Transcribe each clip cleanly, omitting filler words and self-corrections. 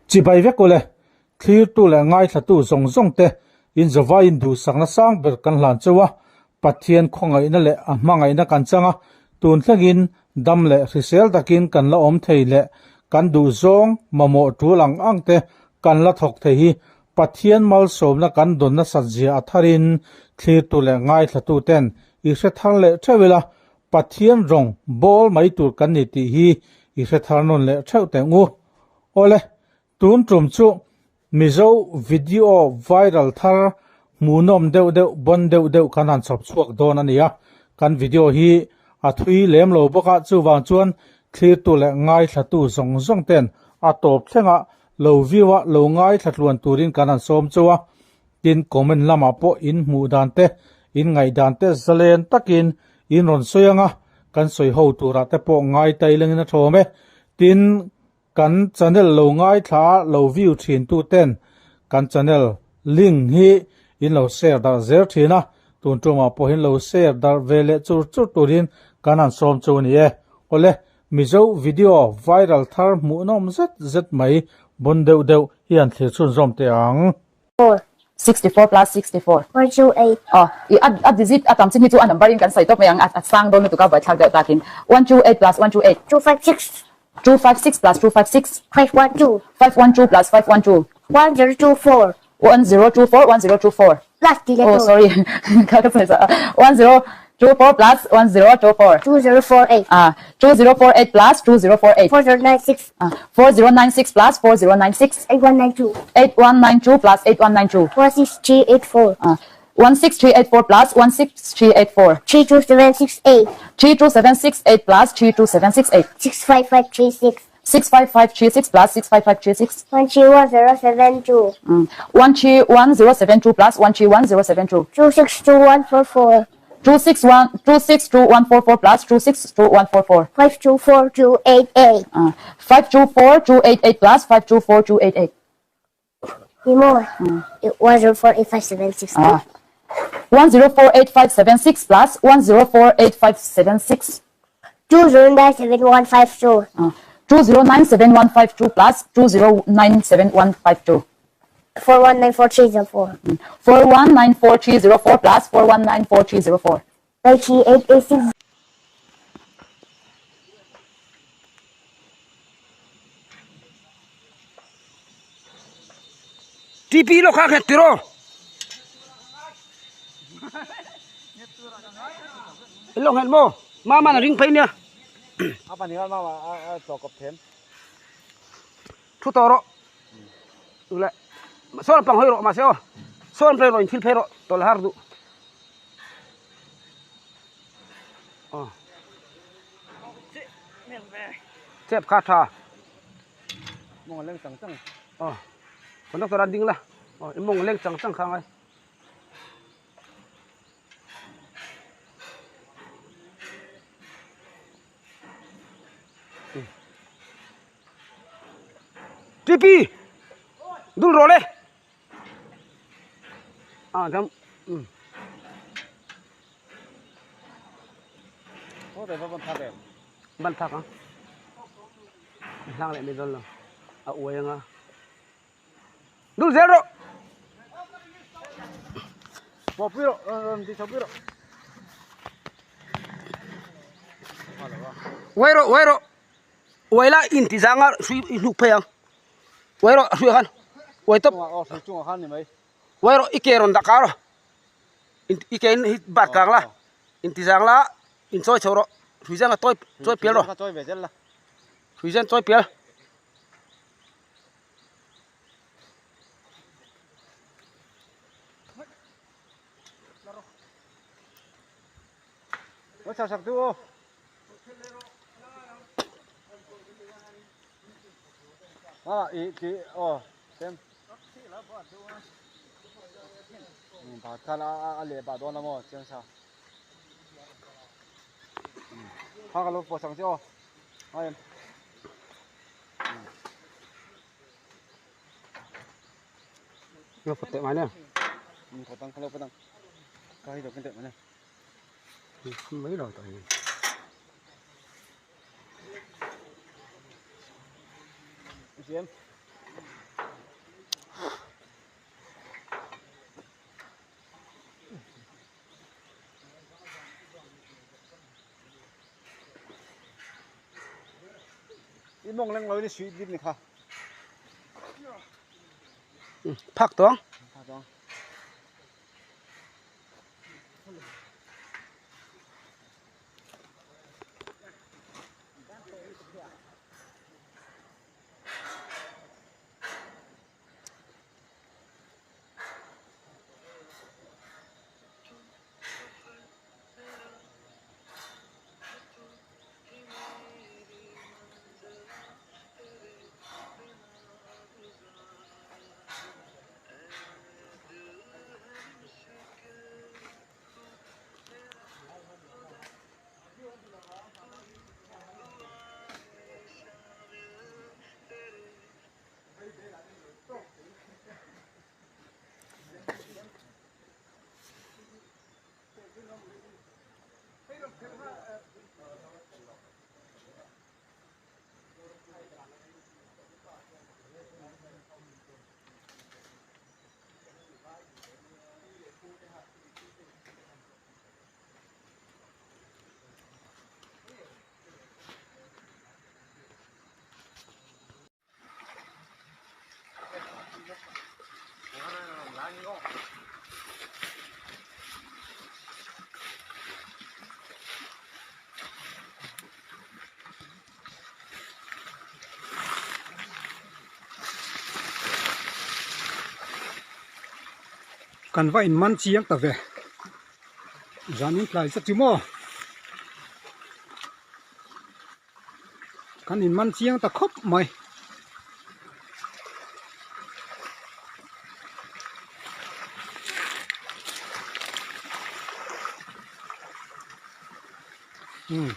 Chibai vek ule, thlirtu leh ngaithlatu zawng zawng te in zavaiin duhsakna sang ber kan hlan cheu a, Pathian khawngaihna leh a hmangaihna kan chang a, tun thlengin dam leh hrisel takin kan la awm thei leh kan duhzawng mamawh tul ang ang te kan la thawk thei hi Pathian malsawmna kan dawn nasat zia a tharin thlirtu leh ngaithlatu ten i hre thar leh theuh ila, Pathian rawng bawl mai tur kan ni tih hi i hre thar nawn leh theuh teh ngu. Awle, tun tum chu Mizo video viral thar hmuhnawm deuh deuh bawn deuh deuh kan han chhawp chhuak dawn a ni a, kan video hi a thui lem lo bawk a, chuvang chuan thlirtu leh ngaithlatu zawng zawng ten a tawp thlengah lo view a lo ngaithla tluan turin kan han sawm chauh a, tin comment lamah pawh in hmuh dan te, in ngaih dan te zalen takin in rawn sawi ang a, kan sawi ho turah te pawh ngai tai lengin a thawm e. Tin, kan channel lo ngaithla a lo view thin tu ten kan channel link hi in lo share darh zel thin a, tun tumah pawh in lo share darh ve leh chur chur turin kan han sawm chu a ni e. Awle, Mizo video viral thar hmuhnawm zet zet mai bawn deuh deuh hi an thlir chhunzawm teh ang. Four. 64 plus 64. One two eight. Aw, i a a digit a tam chin hi chu a number in kan sawi tawp mai ang, a sang dawn lutuk a buaithlak deuh takin. 128 plus 128. 256. 256 plus 256. 512. 512 plus 512. 1024. 1024 1024. Plus tih leh Oh tur. sorry ka ka sawi sa 1024 plus 1024. 2048. Ah 2048 plus 2048. 4096. Ah 4096 plus 4096. 8192. 8192 plus 8192. 16384. Ah 16384 plus 16384. 32768. 32768 plus 32768. 65536. 65536 plus 65536. 131072. 131072 plus 131072. 262144. 262144 plus 262144. 524288. 524288 plus 524288. Ni maw? 1048576. 1048576 plus 1048576. 2097152. 2097152 plus 2097152. 4194304. 4194304 plus 4194304. 93886. TP lo kha khet tiro. Lo nghet mo. Mama na ring phei nia. Apa ni kan mama a to kop them. Thu to ro. Le. Sawn pang hoi ro ma se o. Sawn phei ro in thil phei ro tol har du. Aw. Chep kha tha. Mong leng chang chang. Aw. Conductor a ding la. Aw, i mong leng chang chang kha ngai. TP. Dul ro le. À thầm. Ừ. Ban thak a. Hlang leh mai dawn lo. A uai anga. Dul zel rawh. Pawh pui rawh, rawn ti chho pui rawh. Uai rawh, uai rawh. Uai la in ti zanga hrui i hnuk phei ang. Uai rawh a hruiah khan. Uai tawp. Aw hrui chungah khan ni mai. Uai rawh i ke rawn dah kar rawh. I ke in hi bat kang la. In ti zang la in chawi chho rawh. Hrui zanga tawi chawi pial rawh. Chawi ve zel la. Hrui zan chawi pial. Ôi chào sạc tu. À, ý tí, ồ, xem. Bà kha la a leh bà dawn a maw chiang sa. Kha ka lo pawh sang che aw. Ai em. Lo phawt teh mai nè. Phawt ang, lo phawt ang. Ka hi lo ken teh mai nè. Mấy rồi tại. Siam. I mawng leng lo in i suih dip ni kha. Phak tawng. Phak tawng. Kan va in man chiang ta ve zan in tlai zet chu maw kan in man chiang ta khawp mai. Umm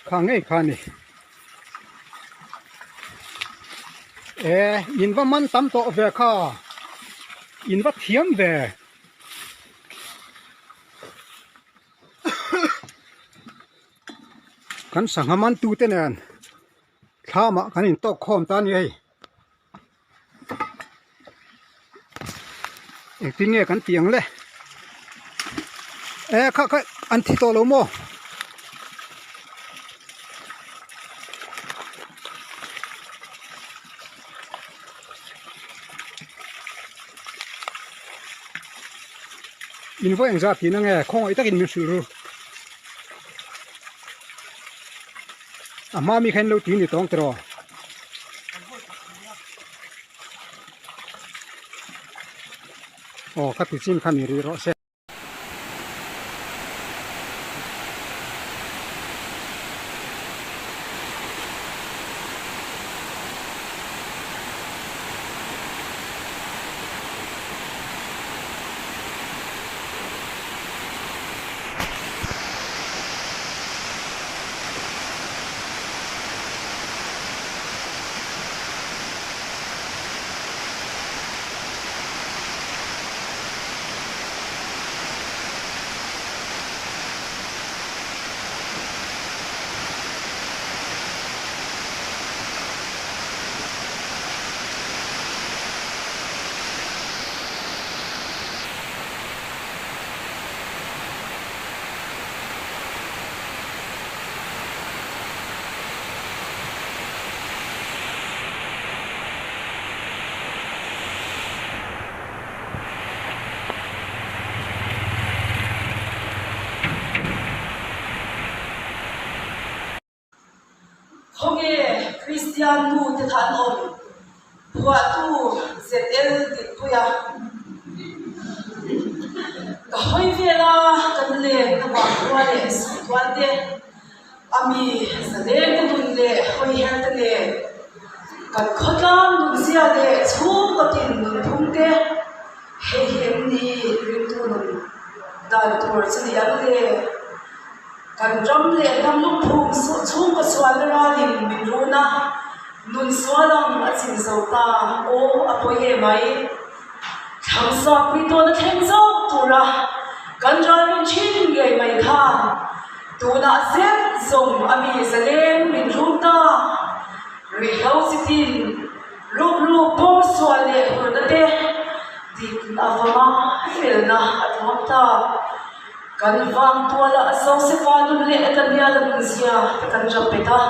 kha ngei kha a ni e in va man tam tawh ve kha in va thiam ve. Kan sangha man tu te nen thlam ah kan intawk khawm ta a ni hei engtin nge kan tih ang le e kha kha an thi tawh lo maw. In vawi engzat tih na nge khawngaih takin min hrilh ru a hma mi kha in lo tui ni tawng tiraw. Aw ka ti chin kha ni rih rawh se. Khawnge Kristian nu te kha an awm? Phuahtu ZL Dinpuia. Ka hawi vel a, kan len na vangkhua leh suihtual te, a mi zaleng te nun leh hawiher te nen, kan khawtlang nunzia leh chhungkaw tin nunphung te, hei hi em ni ringtu nun dan tur chu ni ang le? Kan ram leh hnam lungphum chhungkaw sualna ralin min run a, nun sual ang a chim zo ta, aw a pawi e mai. Thlangsa pui tawn a thleng zawk tura kan ralrin thin ngei mai khan tunah zet zawng a mi zaleng min run ta. Ruihhlo chitin rukru pawm sual leh hurna te dik avanga felna a thuam ta. Kan vang tuala a Josefa nun leh Daniela nun zia te kan rap bet a,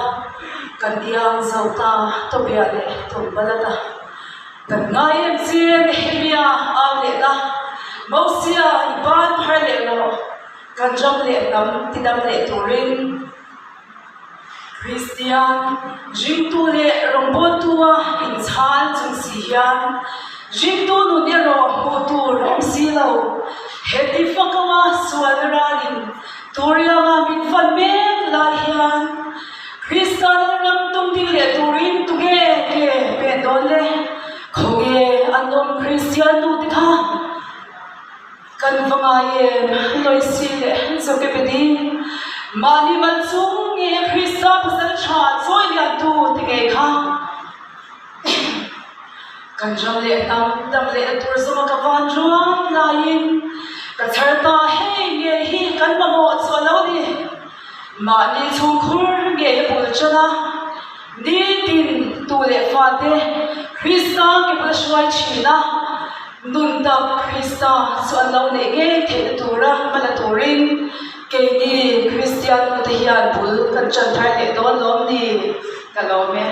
kan iang zo ta Tobia leh Tonbalata. Kan ngai em che Nehemia au leh la, Mosia i ban phar leh rawh, kan ram leh hnam tidam leh turin. Kristian ringtu leh rawngbawltua inchhal chung si hian ringtu nun erawh hmuh tur a awm si lo. Heti fakawa sual ralin Turianga min fan mek lai hian Krista lalram tum ding leh turin tunge ke pen dawn le? Khawnge an awm Kristian nu te kha? Kan va ngai em, Loisi leh Jokebedi, mahni mal chung nge Krista pasal tha chawi liantu ti ngei kha kan ram leh hnam dam lehna tur zawma ka van ruai laiin ka chhar ta hei ngei hi kan mamawh chu a lo ni. Mahni chhungkhur ngei a bul tan a, nitin tu leh fate Krista ke bula hruai thin a, nun tak Krista chu an lo neih ngei theihna tura hma la turin keini Kristian nute hian bul kan tan thar leh dawn lawm ni? Ka lawm e.